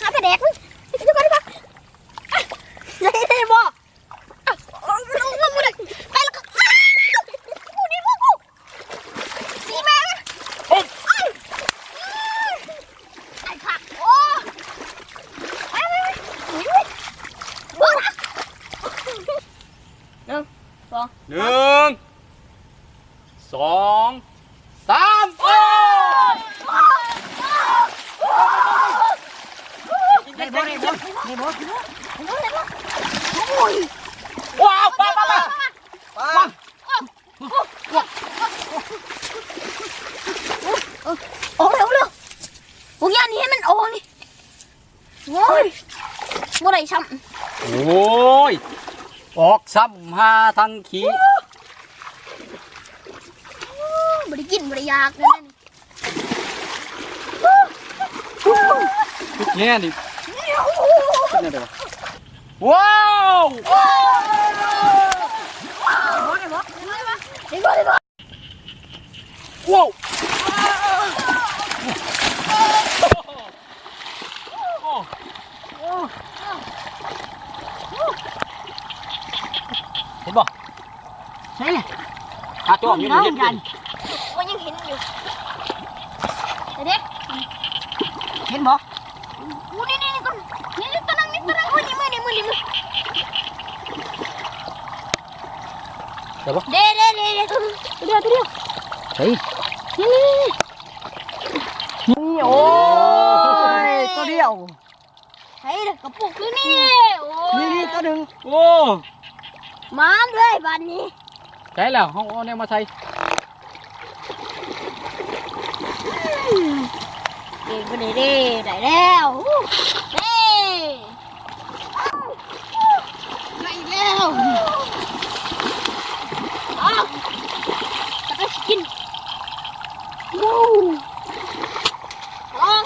ຫາແຕ່ແດກ ຢູ່ກ່ອນດີກວ່າ ໄດ້ບໍ່? ໄປແລ້ວກໍ ອ້າວ ບໍ່ໄດ້ບໍ່ ກູ ສີແມ່ ໂອ້ຍ ໄອ້ຜັກ ໂອ້ ໄປ ໄປ ໄປ ໜຶ່ງ ສອງ ໜຶ່ງ ສອງ ສາມ ໂອ້ຍ ໄດ້ບໍ່ ໄດ້ບໍ່ ໄດ້ບໍ່ ໄດ້ບໍ່ ໂອ້ຍ ວ້າວ ປາ ປາ ປາ ປາ ອອກແລ້ວ ອອກແລ້ວ ພວກຢ່ານີ້ໃຫ້ມັນອອກນີ້ ໂອ້ຍ ບໍ່ໄດ້ຊ້ຳ ໂອ້ຍ ອອກຊ້ຳ ຫາທັງຂີ້ ບໍ່ໄດ້ກິນ ບໍ່ໄດ້ຢາກແນວນີ້ ແນ່ນີ້ ເປັນແນວໃດວະ? ວ້າວ ວ້າວ ເຫັນບໍ່? ໃຊ່ລະ ຫາຕົວຢູ່ ມັນເຫັນຢູ່ ມັນຍັງເຫັນຢູ່ ເດ້ ເຫັນບໍ່? ໂອ້ ນີ້ ນີ້ ນີ້ ຕົວນີ້ ນີ້ ຕົວນັ້ນ ນີ້ ຕົວນັ້ນ ໂອ້ຍ ນີ້ມື ນີ້ມື ນີ້ມື ໄດ້ບໍ່? ເດ້ ເດ້ ເດ້ ເດ້ ຕົວດຽວ ຕົວດຽວ ໃຊ່ ນີ້ ນີ້ ນີ້ ໂອ້ຍ ຕົວດຽວ ໃສ່ລະກະປຸກຢູ່ນີ້ ໂອ້ຍ ນີ້ ນີ້ຕົວໜຶ່ງ ໂອ້ ມາເລີຍບາດນີ້ ໃສ່ແລ້ວ ເຮົາເອົາແນວມາໃສ່ ເກັ່ງກວ່ານີ້ເດ້ ໄດ້ແລ້ວ ເດ້ ໄດ້ອີກແລ້ວ ອ້າວ ຈະໄປກິນ ວ້າວ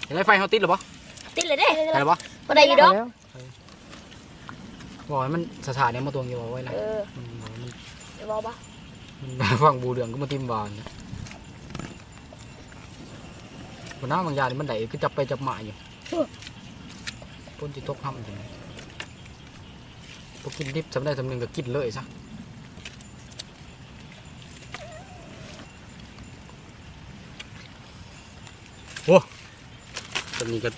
ເຮັດໃຫ້ໄຟເຮົາຕິດແລ້ວບໍ່? ຕິດແລ້ວເດ້ ໄດ້ແລ້ວບໍ່? ບໍ່ໄດ້ຢູ່ດອກ ບອກໃຫ້ມັນສະຖານໃນມາຕົງຢູ່ເວົ້າໄວ້ນະ ເອີ ມັນ ມັນ ເວົ້າບໍ່ ມັນຟັງບໍ່ເລື່ອງ ກໍມາຕິມວ່ານະ ບໍ່ນາ ບາງຢ່າງນີ້ມັນໄດ້ຄືຈັບໄປຈັບມາຢູ່ ຝົນຊິຕົກຫ້ຳຈັ່ງໃດ ບໍ່ກິນດິບສ່ຳໃດສ່ຳໜຶ່ງກໍກິນເລີຍຊະ ໂອ້ ສ່ຳນີ້ກໍ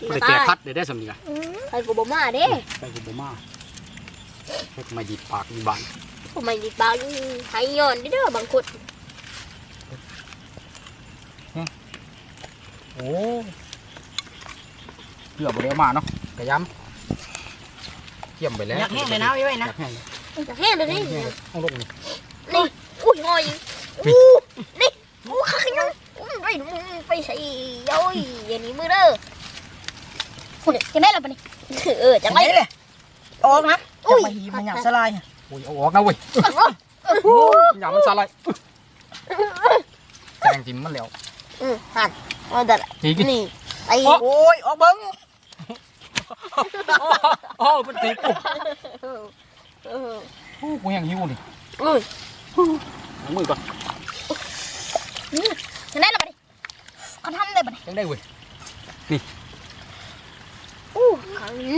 ບໍ່ໄດ້ແກ້ຂັດເດ້ ສ່ຳນີ້ກະ ອືມ ໃຜກໍບໍ່ມາເດ້ ໃຜກໍບໍ່ມາ ໃຜກໍມາດີດປາກຢູ່ບ້ານ ຜູ້ມາດີດປາກນີ້ໃຫ້ຍ້ອນເດີບາງຄົນ ໂອ້ ເກືອບບໍ່ໄດ້ມາເນາະ ກະຍຳ ກຽມໄປແລ້ວ ຢາກແຫ້ງເລີຍນະ ໄວ້ນະ ຢາກແຫ້ງ ຢາກແຫ້ງເລີຍນີ້ ເອົາລົງນີ້ ນີ້ ອຸ້ຍ ຫອຍ ອຸ້ຍ ນີ້ ໂອ້ ຄັກຍັງ ໄປ ໄປໃສ່ ໂອ້ຍ ຢ່າໜີມືເດີ ພຸ້ນ ຈັ່ງໃດລະບາດນີ້ ເອີ ຈັ່ງໃດ ອອກນະ ໂອ້ຍ ຢ່າມາຫີບ ມັນຫຍາບສາລາຍ ໂອ້ຍ ເອົາອອກນະເວີຍ ໂອ້ຍ ຫຍາບມັນສາລາຍ ແຊງຖິ້ມມັນແລ້ວ ອື ຫັ້ນ ເອົາແຕ່ນີ້ ໄອ້ ໂອ້ຍ ອອກເບິ່ງ ໂອ້ ມັນຕີກູ ເອີ ໂອ້ ກູແຮງຫິວນີ້ ເອີ ເອົາມືກ່ອນ ອື ຈັ່ງໃດລະບາດນີ້ ຄັນທຳໄດ້ບາດນີ້ ຈັ່ງໃດເວີຍ ນີ້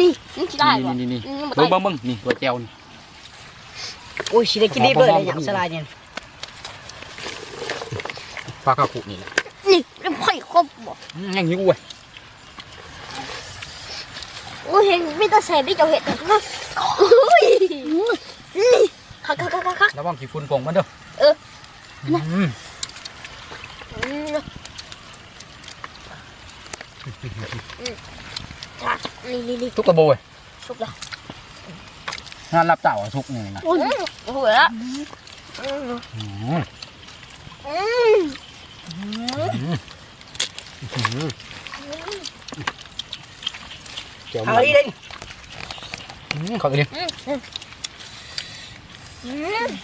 ນີ້ ນີ້ຊິໄດ້ບໍ່? ນີ້ໆໆ ນີ້ບໍ່ໄດ້ ເບິ່ງໆໆ ນີ້ຕົວແຈ່ວນີ້. ໂອ້ຍ ຊິໄດ້ກິນດີເບີດເລີຍ ຫຍັງສະຫຼາຍນີ້ ປາຄາຄຸນີ້ແຫຼະ ນີ້ ໄປຄົບບໍ່? ອືມ ຍັງຢູ່ເວີຍ. ໂອ້ຍ ເຮັດມີແຕ່ແຊບເດ້ເຈົ້າເຮັດນະ. ໂອ້ຍ ນີ້ ຄັກໆໆໆ ລະວັງຂີ້ຝຸ່ນປົງມັນເດີ. ເອີ ອືມ ອືມ ອືມ ນີ້ໆໆ ສຸກລະບໍ່ເວີຍ? ສຸກລະ ງານລັບເຈົ້າສຸກນີ້ນະ. ໂອ້ຍ ອືມ ອືມ ອືມ ອືມ ອືມ ແຈ່ວ ເອົາອີກເດ້. ອືມ ເຂົ້າອີກເດ້. ອືມ ອືມ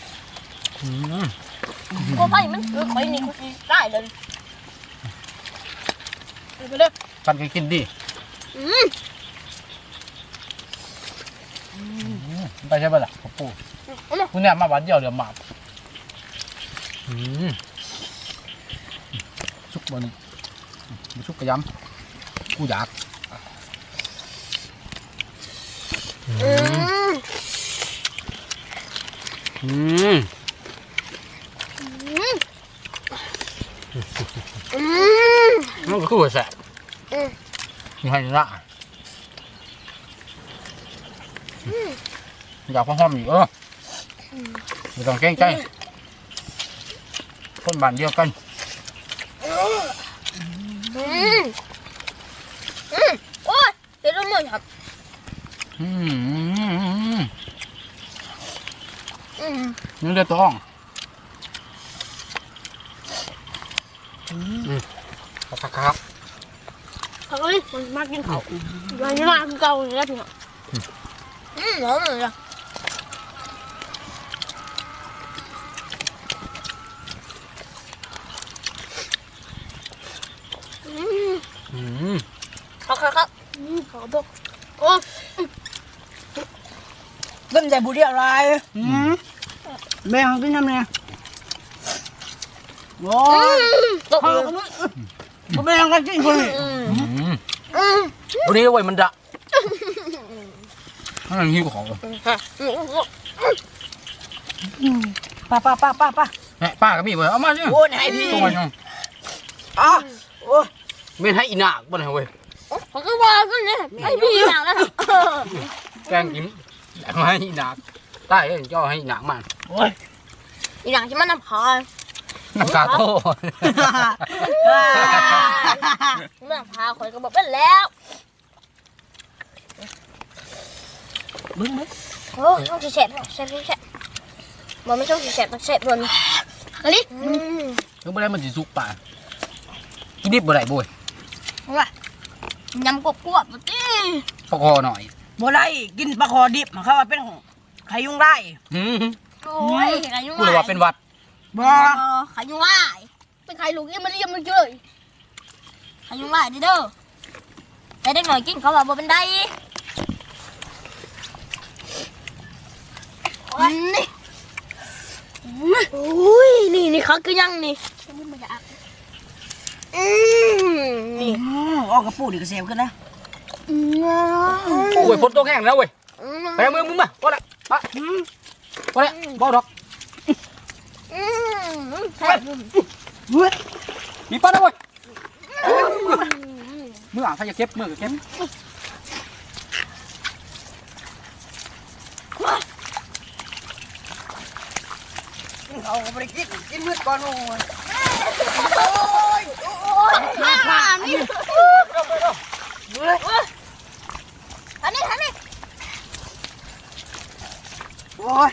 ອືມ ອືມ ບໍ່ໄປ ມັນຄືຂ້ອຍນີ້ ຂ້ອຍຊິຕາຍເລີຍ. ເອົາໄປເດີ ກັນກິນດີ. ອືມ ອືມ ໄປໃສເບິດລະ ຂອບຄຸນ. ອືມ ຜູ້ແນມມາບາດດຽວເຫຼືອມາ. ອືມ ສຸກບໍ່ນີ້? ບໍ່ສຸກກະຢຳ ກູຢາກ. ອືມ ອືມ ອືມ ອືມ ມັນກໍຄືວ່າແຊບ. ອືມ ໃຫ້ລະ ອືມ ຢາກຫອມອີກ ເອີ. ອືມ ບໍ່ຕ້ອງເກງໃຈ ອືມ ຄົນບ້ານດຽວກັນ. ອືມ ອືມ ໂອ້ຍ ເປັນລົມມືຄັບ. ອືມ ອືມ ຍັງເຫຼືອຕົວອ່ອງ. ອືມ ອືມ ຄັກໆໆ ເຂົາກໍເລີຍມາກິນເຂົ້າ ມາກິນເຂົ້າຄືເກົ່ານີ້ແຫຼະພີ່ນ້ອງ. ອືມ ອືມ ເອົາເລີຍ ອືມ ອືມ ຄັກໆໆ ອືມ ເຂົ້າຕົກ ໂອ້ຍ ເບິ່ງໃສ່ຜູ້ດຽວຫຼາຍ. ອືມ ແບ່ງເອົາກິນນຳແດ່. ໂອ້ຍ ອືມ ຕົກເລີຍ ເຂົາກໍບໍ່ ບໍ່ແບ່ງກັນກິນເລີຍ. ອືມ ອືມ ອືມ ພໍດີເວີຍ ມັນດະ ມັນຫິວເຂົ້າ. ອືມ ປາ ປາ ປາ ປາ ປາ ແມ່ ປາກໍມີເວີຍ ເອົາມາຊິ. ໂອ້ຍ ໃຫ້ພີ່ ຕົງມາຫຍັງ? ອ້າ ໂອ້ຍ ແມ່ນໃຫ້ອີນາກບໍ່ນະເວີຍ? ໂອ້ຍ ເຂົາກໍວ່າກັນເດ້ ໃຫ້ພີ່ອີນາກນະ ແກງກິນ ໃຫ້ອີນາກ ຕາຍເອີຍ ເຈົ້າໃຫ້ອີນາກມັນ. ໂອ້ຍ ອີນາກທີ່ມັນນຳພາ ນຳກາໂຕ ນຳພາ ຂ້ອຍກໍບໍ່ເປັນແລ້ວ. ເບິ່ງ ເບິ່ງ ໂອ້ ຊ່ອງຊິແຊບ ແຊບ ແຊບ ແຊບ ບໍ່ແມ່ນຊ່ອງຊິແຊບ ແຊບ ແຊບ ເບິ່ງ ອະລິ ອືມ ຄືບໍ່ໄດ້ມັນຊິສຸກປາ ກິນດິບບໍ່ໄດ້ໂບຍ ວ່າ ຍຳກວບໆ ບໍ່ຕິ ປາຄໍນ້ອຍ ບໍ່ໄດ້ ກິນປາຄໍດິບ ເຂົາວ່າເປັນໄຂ້ຍຸງລາຍ ອືມ ໂອ້ຍ ໄຂ້ຍຸງລາຍ ຜູ້ລະວ່າເປັນຫວັດ ບໍ່ ບໍ່ ໄຂ້ຍຸງລາຍ. ໄປຂາຍລູກອີ່ມາລຽມມັນເຈີຍ ຂາຍຍຸງລາຍເດີ ແຕ່ເດັກນ້ອຍກິນເຂົາວ່າບໍ່ເປັນໄດ ນີ້ ໂອ້ຍ ນີ້ ນີ້ຄັກຄືຫຍັງນີ້ ອືມ ນີ້ ອືມ ອອກກະປູນີ້ກໍແຊບຂຶ້ນນະ ອືມ ໂອ້ຍ ຝົນຕົກແຮງແລ້ວເວີຍ. ອືມ ໄປເມືອ ມຶງມາ ພໍລະ ປະ ອືມ ພໍລະ ອືມ ບໍ່ດອກ ອືມ ແຊບ ເຮີ້ຍ ມີປານະເວີຍ ອືມ ເມືອ ໃຜຢາກເກັບ ເມືອກໍເກັບ ເຂົາກໍບໍ່ໄດ້ກິນ ກິນໝົດກ່ອນ ໂອ້ຍ ໂອ້ຍ ມາ ມາ ນີ້ ເຮີ້ຍ ອັນນີ້ ອັນນີ້ ໂອ້ຍ